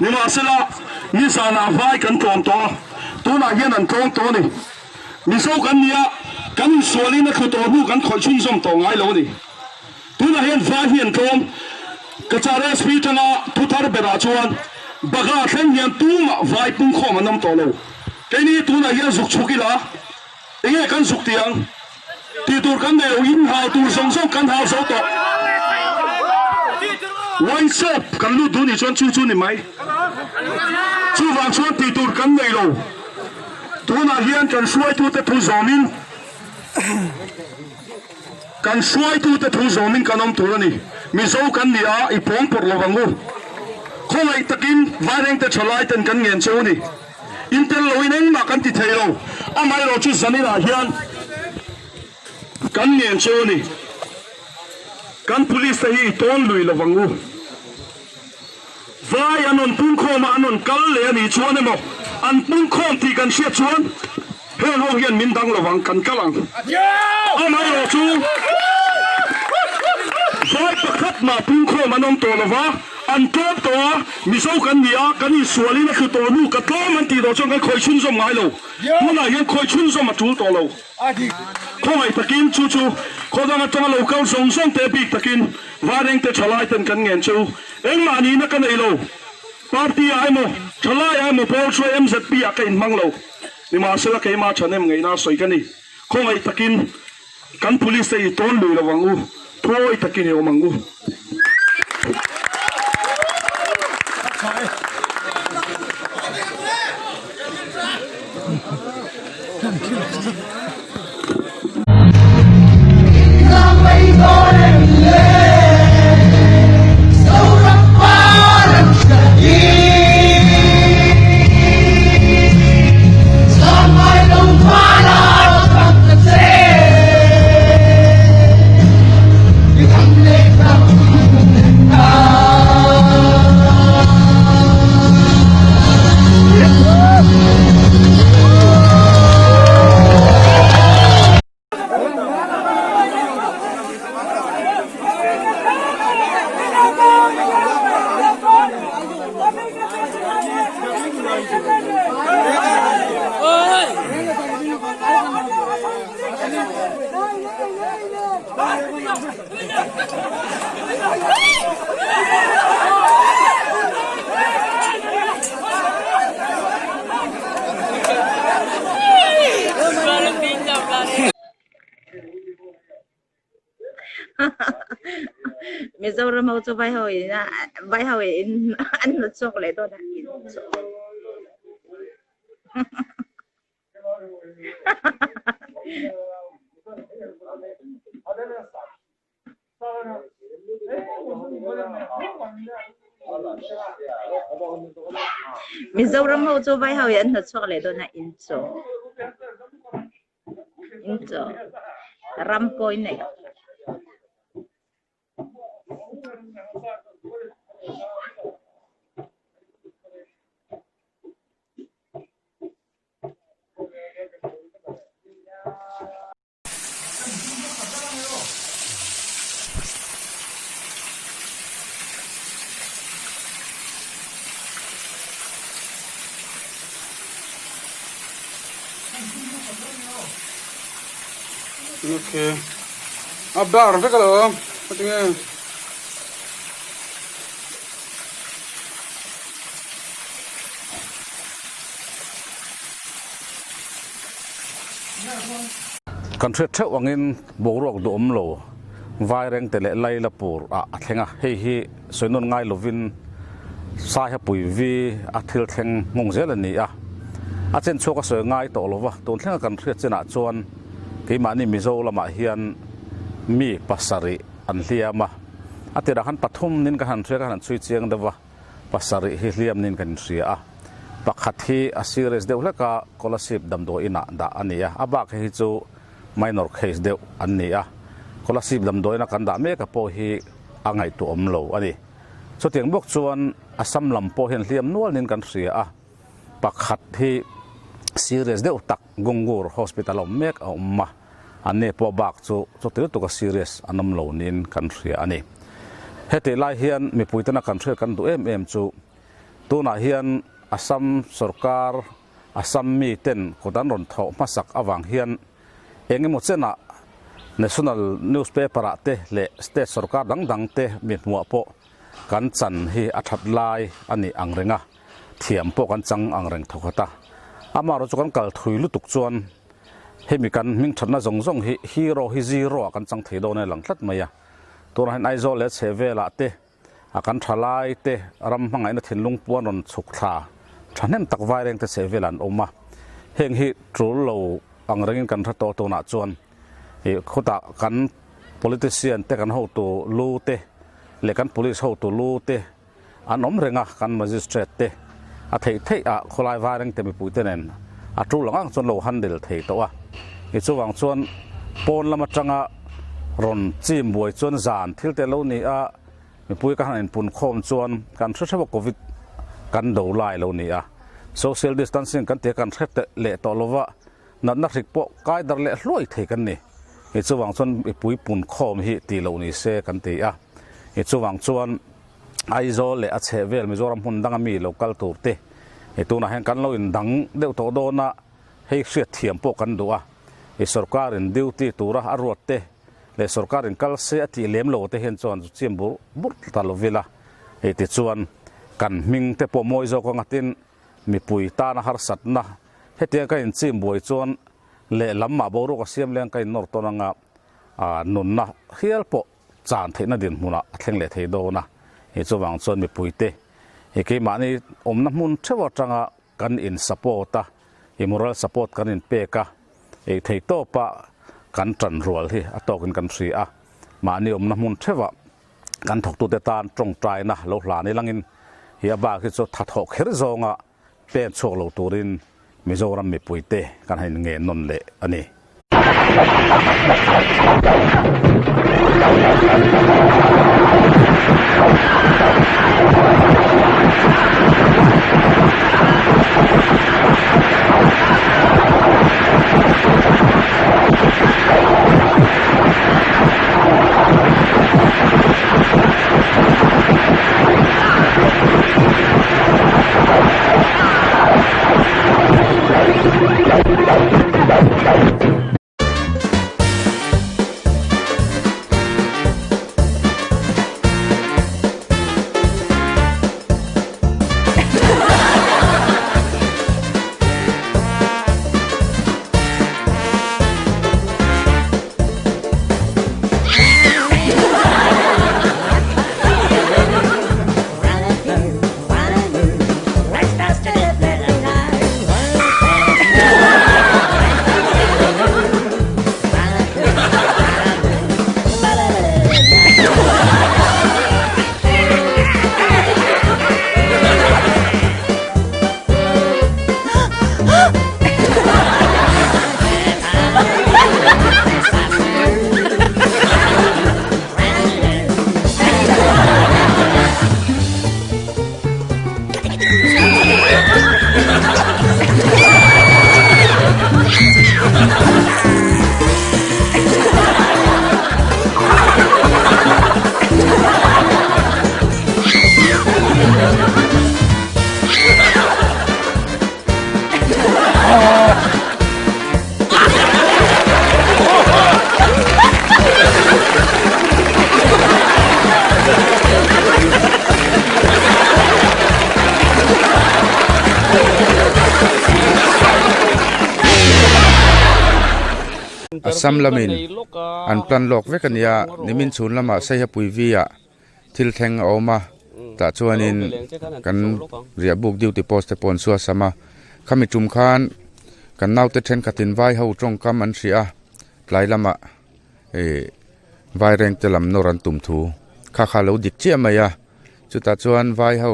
Nimahsela, nizanah vai kan tlawm tawh a, tunah hian an tlawm tawh a ni. Mizo kan ni a, kan insualin a thlu tawh hnu kan khawih chhunzawm tawh ngai lo a ni. Tunah hian vai hi an tlawm. Cachar SP tanga thu thar berah chuan Bagha thleng hian tumah vai pungkhawm an awm tawh lo. Keini tunah hian zuk chhuk ila enge kan zuk tih ang? Tih tur kan nei lo, in hau tur zawng zawng kan hau zo tawh. Wine shop kan lut duh nih chuan chu chu ni mai. Chuvang chuan tih tur kan nei lo. Tunah hian kan hruaitute thu zawmin kan hruaitute thu zawmin kan awm tur a ni. Mizo kan ni a, i pawng pawrh lo ang u. Khawngaih takin Vairengte thalai ten kan ngen cheu a ni. In tel loin engmah kan ti thei lo. Amaherawh chu zaninah hian kan ngen cheu a ni. Kan police te hi i tawn lui lo ang u. Vai an rawn pungkhawm a, an rawn kal leh a nih chuan emaw an pungkhawm tih kan hriat chuan heng ho hian min dang lo ang, kan kal ang. Amaherawh chu vai pakhat mah pungkhawm an awm tawh lo va, an tlawm tawh a, Mizo kan ni a, kan insualin a thlu tawh nu ka tlawm an tih tawh chuan kan khawih chhunzawm ngai lo. Tunah hian khawih chhunzawm a tul tawh lo. Khawngaih takin chu chu khawdang atanga lo kal zawng zawng te bik takin Vairengte thalai ten kan ngen chu engmah nihna ka nei lo. Party ah emaw thalai ah emaw pawl hruai MZP ah ka inhmang lo. Nimahsela keimah thahnem ngaihna a sawi ka ni. Khawngaih takin kan police te i tawn lui lo ang u, thuawi takin i awm ang u. Mizoram ho chu vai ho in vai ho in an hnawt chhuak leh dawn a in chu. Mizoram ho chu vai ho in an hnawt chhuak leh dawn a in chu. In chu ram pawi nei. Okay. A bar vek alo tinge Kan hriat theuh angin boruak duhawm lo Vairengte leh Lailapur ah a thleng a, hei hi sawi nawn ngai lovin Saiha Puivi a thil thleng nghawng zel a ni a, a chen chhuak a sawi ngai tawh lova, tun thlenga kan hriat chinah chuan keimahni Mizo lamah hian mi pasarih an hliam a, a tirah khan pathum nin ka han hria ka han chhui chiang deuh va. Pasarih hi hliam niin kan inhria a, pakhat hi a serious deuh hlek a, Kolasib damdawi inah dah a ni a, a bak hi chu minor case deuh an ni a, Kolasib damdawi ina kan dah mek a pawh hi a ngaihtuahawm lo a ni. Chutiang bawk chuan Assam lam pawh hian hliam nual niin kan hria a, pakhat hi serious deuh tak Gungur Hospital a awm mek a awm a. An ne pawh bak chu chuti lutuk a serious an awm lo niin kan hria a ni. Hetih lai hian mipui tana kan hriat kan duh em em chu Tunah hian Assam sorkar, Assam mi ten kut an rawn thawh hmasak avang hian eng emaw chenah National newspaper ah te leh state sorkar dang dang te mi hmuah pawh kan chan hi a that lai a nih ang reng a, thiam pawh kan chang ang reng thawkhat a. Amaherawhchu kan kal thui lutuk chuan hemi kan hming thatna zawng zawng hi hero hi zero ah kan chang thei dawn a lang tlat mai a. Tunah hian Aizawl leh chhehvelah te A kan thalai te ram hmangaihna thinlung puan rawn chhuk thla thahnem tak vaireng te chheh velah an awm a, heng hi tul lo ang rengin kan hre tawh tunah chuan ih khutah kan politician te kan hotu lu te leh kan police hotu lu te an awm reng a, kan magistrate te a theih theih ah khawlai vaireng te mipui te nen a tul ang ang chuan lo handle thei tawh a, ih chuvang chuan pawn lam atanga rawn chim buai chuan zan thil te lo ni a. Mipui ka han inpun khawm chuan kan hre hreuh a Covid kan do lai lo ni a, social distancing kan tia kan hre leh tawh lova, natna hrik pawh kai dar leh hluai thei kan ni. I chuvang chuan mipui pun khawm hi tih loh ni se kan ti a. I chuvang chuan Aizawl leh a chheh vel Mizoram hmun danga mi lo kal tur te i tunah hian kan lo indang deuh tawh dawn a, hei hriat thiam pawh kan duh a. I sorkarin duty tura a ruat te leh sorkar in kal se a tih lem lo te hian chuan chiam bur bur ta lo vila hei ti chuan kan hming te pawh mawi zawk anga tin mipui tana harsatna hetiang ka in chim buai chuan lehlam mah boruak a siam leng ka in nawr tawn anga nunna hial pawh chan theihna dinhmunah a thleng leh thei dawn a hei chuvang chuan mipui te hei keimahni awmna hmun theuh atanga kan in support a i moral support kan in pek a Ei thei tawpa kan tan rual hi a tawkin kan hria a, mahni awmna hmun theuhah kan thawktute tan tawngtaina lo hlan ilangin hi a bak hi chu thathawh kher zawnga pen chhuak lo turin Mizoram mipuite kan han inngen nawn leh a ni. Assam lamin an plan lawk vek a nia, nimin chhun lamah Saihapui V-ah thil thleng a awm a, tah chuanin kan riahbuk duty post te pawh an suasam a, khami tum khan kan naute thenkhatin vai ho tawngkam an hria a, tlai lamah ih vai reng te lam nawr an tum thu kha kha a lo dik chiah mai a, chutah chuan vai ho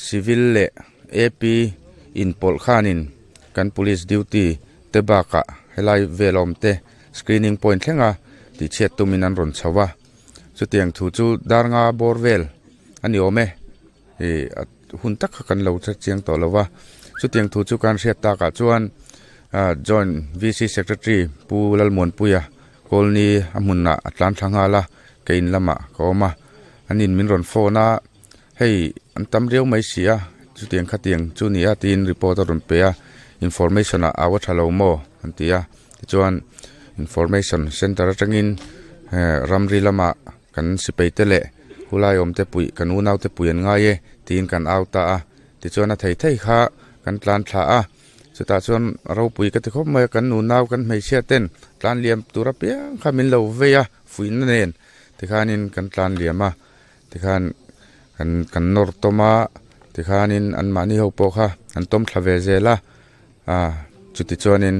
civil leh AP inpawlh khanin kan police duty te bakah helai vel awm te screening point thlenga tihchhiat tumin an rawn chho a. Chutiang thu chu dar nga bawr vel a ni awm e, ih hun tak kha kan lo hre chiang tawh lo va, chutiang thu chu kan hriat takah chuan ah joint VC secretary Pu Lalmuanpuia Kawlni a hmunah a tlan thla nghal a, ka in lamah ka awm a, an in min rawn phone a, hei an tam riau mai si a, chutiang khatiang chu ni a tiin report a rawn pe a information ah au a tha lo maw an ti a tichuan information center atangin eh ramri lamah kan sipai te leh khulai awm te puih kan unau te puih an ngai e tiin kan au ta a tichuan a thei thei kha kan tlan thla a. Chutah chuan ropui ka ti khawp mai a, kan nunau kan hmeichhia ten tlan liam tur apiang kha min lo vei a, fuihna nen tikhanin kan tlan liam a, tikhan kan kan nawr tawm a, tikhanin anmahni ho pawh kha an tawm thla ve zel a, ah chuti chuanin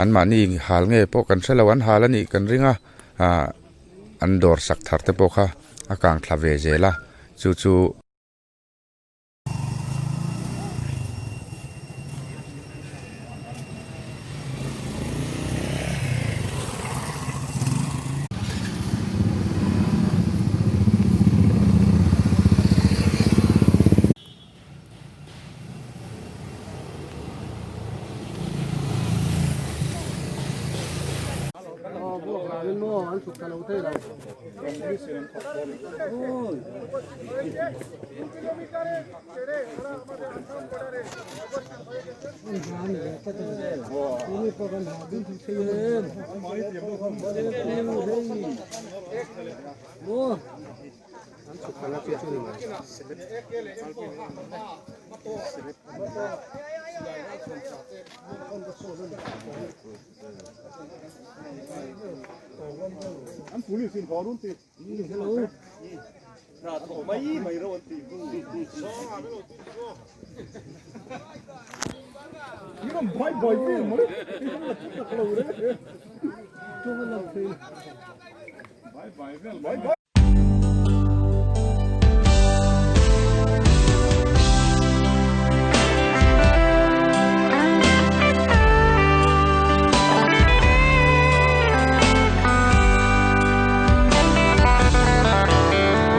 anmahni hal nge pawh kan hre lo, an hal a nih kan ring a, ah an dawr sak thar te pawh kha a kang thla ve zel a, chu chu.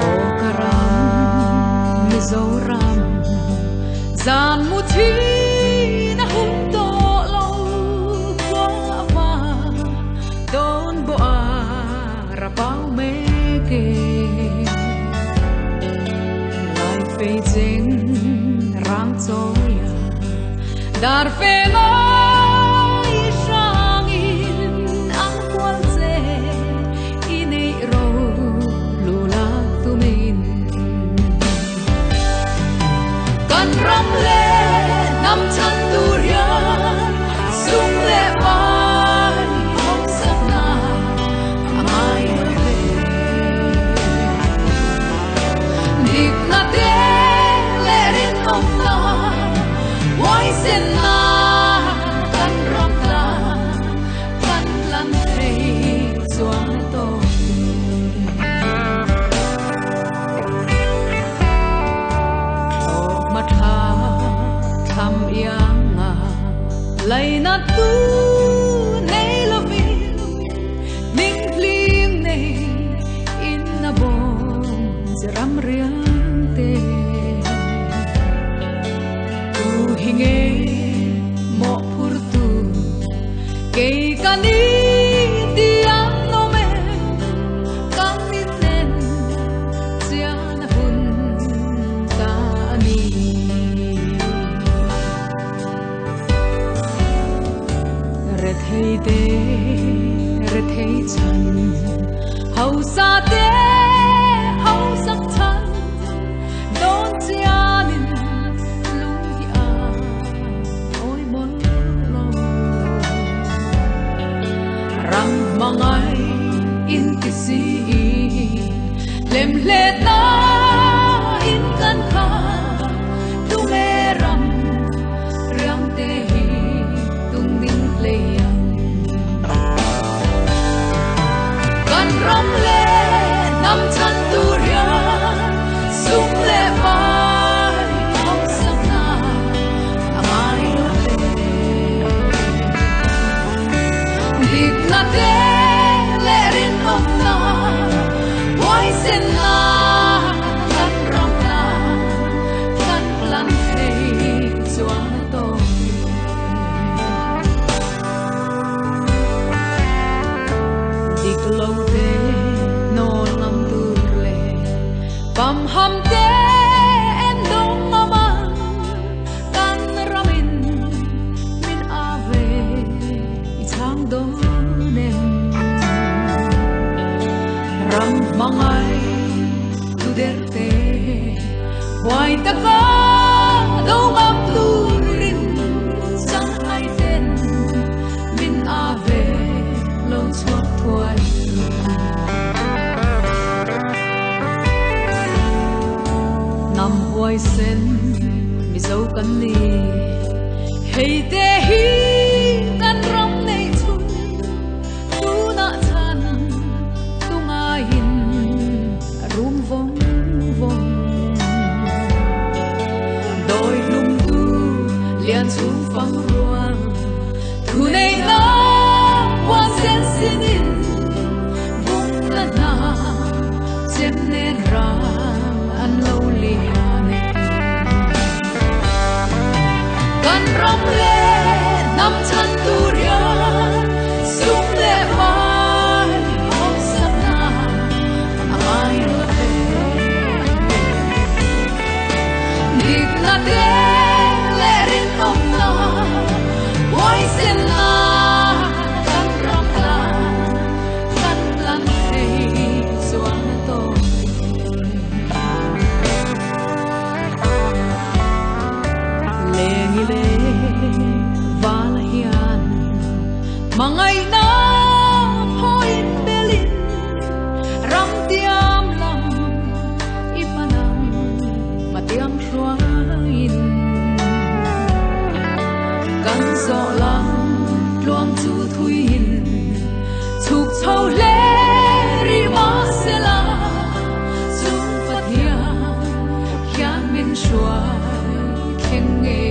Aw ka ram Mizoram zan mu thin a hun tawh lo khua a var dawn bawh a ra pau mek e. Lai fei cheng rang chawi a dar fe ngai hrangin ang kual che i neih ro lu lak tumin. Kan ram leh hnam chhan tur hian sum leh pai hawmsakna a ngai lo ve. Dikna te leh rinawmna huaisenna kan ram tan kan tlan thei chuan a tawk e. Thlawhhma tha thlam ianga laina tu nei lovin hming hling nei in a bawm che ram riang te. Tu hi nge mawhphur tu kei ka ni ti ang nawm em kan in en chian a hun ta a ni. Rethei te rethei chhan hausa te hausak chhan dawn chianin lung hi a awi mawlh lo. Ram hmangai in ti si lem hlet na in kan kha tunge ram riang te hi tung ding hlei ang. Kan ram leh Mizo kan ni. Hei te hi kan ram nei chhun tunah chhan tungaiin a rum vawng vawng. Dawi hlumtu lian chhung fang ruang thu neihna puan sen sinin bumna hna chem nen ral an lo lian e. Kan ram leh hnam chhan tur hian sum leh pai hawmsakna a ngai lo ve. Dikna te leh rinawmna huaisenna kan ram tan kan tlan thei chuan a tawp Lengi leh vala hian hmangaihna phawiin belin ram tiam lam i panang hmatiang hruaiin kan zawh lam tluang chu thuiin chhuk chho hle rih mahsela chung Pathian khian min hruai thleng ngei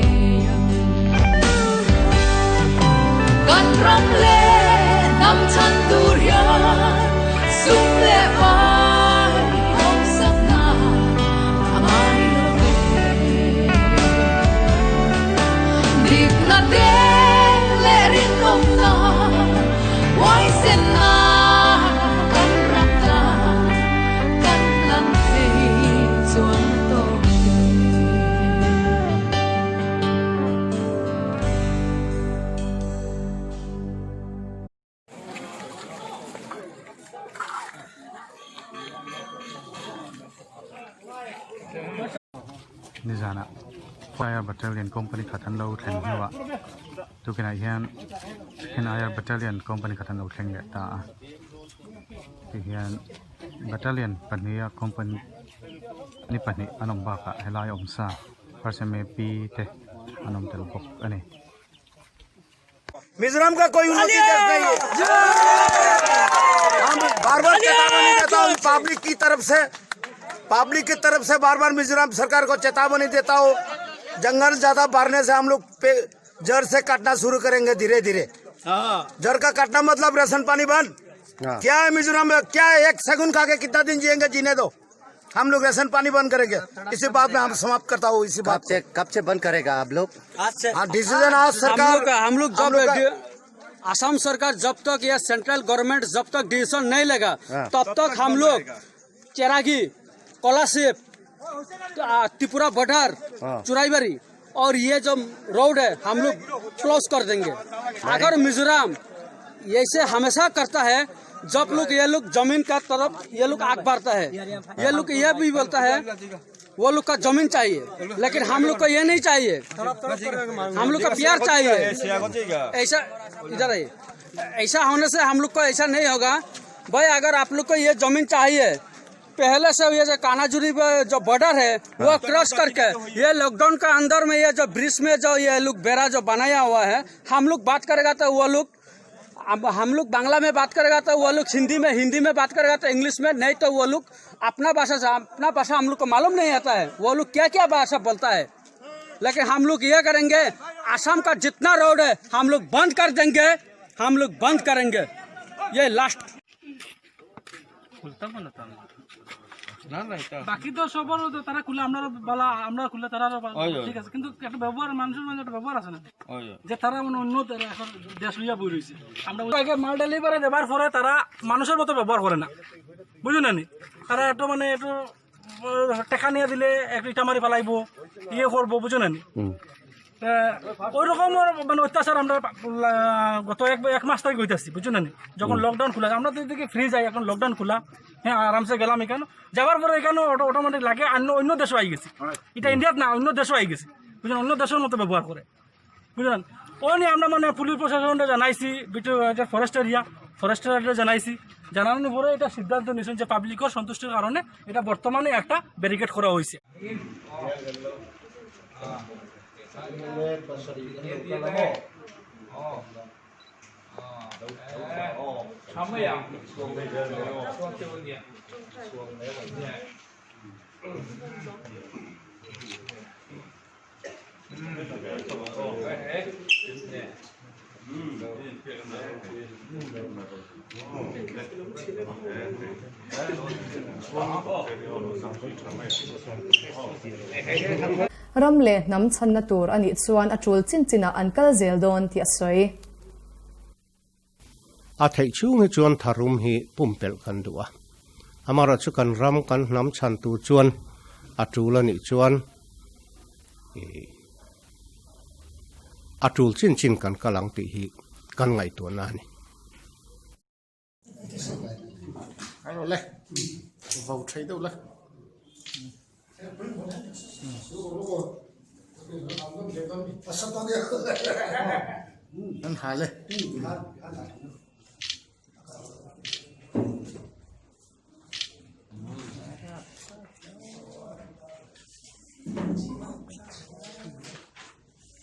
ang. Kan ram leh hnam chhan tur hian sum leh pai hawmsakna a ngai lo ve. Dikna te leh rinawmna huaisenna kan ram tan kan hlan thei chuan a tawp ve. Nizanah Fire Battalion Company khat an lo thleng hnuah tukinah hian Second IR Battalion Company khat an lo thleng leh ta a tihian Battalion pahniha Company ni pahnih an awm bakah helai awmsa First MAP te an awm tel bawk a ni. Mizoram का कोई उन्नति देश नहीं है हम बार बार चेतावनी देता हूँ पब्लिक की तरफ से पब्लिक की तरफ से बार बार मिजोरम सरकार को चेतावनी देता हूँ जंगल ज्यादा बढ़ने से हम लोग जड़ से काटना शुरू करेंगे धीरे धीरे जड़ का काटना मतलब राशन पानी बंद क्या है मिजोरम में क्या है एक सेकंड खा के कितना दिन जिएंगे जीने दो हम लोग राशन पानी बंद करेंगे इसी बात में हम समाप्त करता हूँ इसी बात से कब से बंद करेगा आप लोग हाँ डिसीजन आज सरकार हम लोग जब असम सरकार जब तक या सेंट्रल गवर्नमेंट जब तक डिसीजन नहीं लेगा तब तक हम लोग चेरागी कोलासिप त्रिपुरा बॉर्डर चुराईबारी और ये जो रोड है हम लोग क्लोज कर देंगे। अगर मिजोरम ऐसे हमेशा करता है जब लोग ये लोग जमीन का तरफ ये लोग आग बढ़ता है, ये लोग ये भी बोलता है वो लोग का जमीन चाहिए, लेकिन हम लोग को ये नहीं चाहिए, हम लोग का प्यार चाहिए। ऐसा इधर आइए, ऐसा होने से हम लोग को ऐसा नहीं होगा भाई। अगर आप लोग को ये जमीन चाहिए पहले से ये जो कानाजुरी जो बॉर्डर है वो क्रॉस करके ये लॉकडाउन का अंदर में ये जो ब्रिज में जो ये लोग बेरा जो बनाया हुआ है, हम लोग बात करेगा तो वो लोग हम लोग बांग्ला में बात करेगा तो वो लोग हिंदी में, हिंदी में बात करेगा तो इंग्लिश में, नहीं तो वो लोग अपना भाषा हम लोग को मालूम नहीं आता है वो लोग क्या क्या भाषा बोलता है। लेकिन हम लोग ये करेंगे असम का जितना रोड है हम लोग बंद कर देंगे, हम लोग बंद करेंगे, ये लास्ट। বাকি তো সবার তারা খুলে আমরা বলা আমরা খুলে তারা ঠিক আছে, কিন্তু একটা ব্যবহার মানুষের মাঝে একটা ব্যবহার আছে না যে তারা মানে অন্য এখন দেশ লইয়া বই রয়েছে। আমরা আগে মাল ডেলিভারি দেওয়ার পরে তারা মানুষের মতো ব্যবহার করে না, বুঝলি না নি? তারা একটু মানে একটু টেকা নিয়ে দিলে একটু ইটা মারি ফেলাইব ইয়ে করবো, বুঝো না নি? ওই রকমের মানে অত্যাচার আমরা গত এক মাস থেকে হইতেছি, বুঝছো না? যখন লকডাউন খোলা আমরা তো এদিকে ফ্রি যাই, এখন লকডাউন খোলা, হ্যাঁ আরামসে গেলাম। এখানে যাওয়ার পরে এখানে অটোমেটিক লাগে অন্য অন্য দেশও I গেছে, এটা ইন্ডিয়াত না অন্য দেশও I গেছে, বুঝলেন? অন্য দেশের মতো ব্যবহার করে, বুঝলেন? ও নিয়ে আমরা মানে পুলিশ প্রশাসনটা জানাইছি, forest area forest area জানাইছি। জানানোর পরে এটা সিদ্ধান্ত নিয়েছেন যে পাবলিকের সন্তুষ্টির কারণে এটা বর্তমানে একটা ব্যারিকেড করা হয়েছে। Ram leh hnam chhanna tur a nih chuan a tul chin chinah an kal zel dawn tih a sawi. A theih chhung hi chuan tharum hi pumpelh kan duh a, amaherawhchu kan ram kan hnam chhan tur chuan a tul a nih chuan a tul chin chin kan kal ang tih hi kan ngaihtuahna a ni.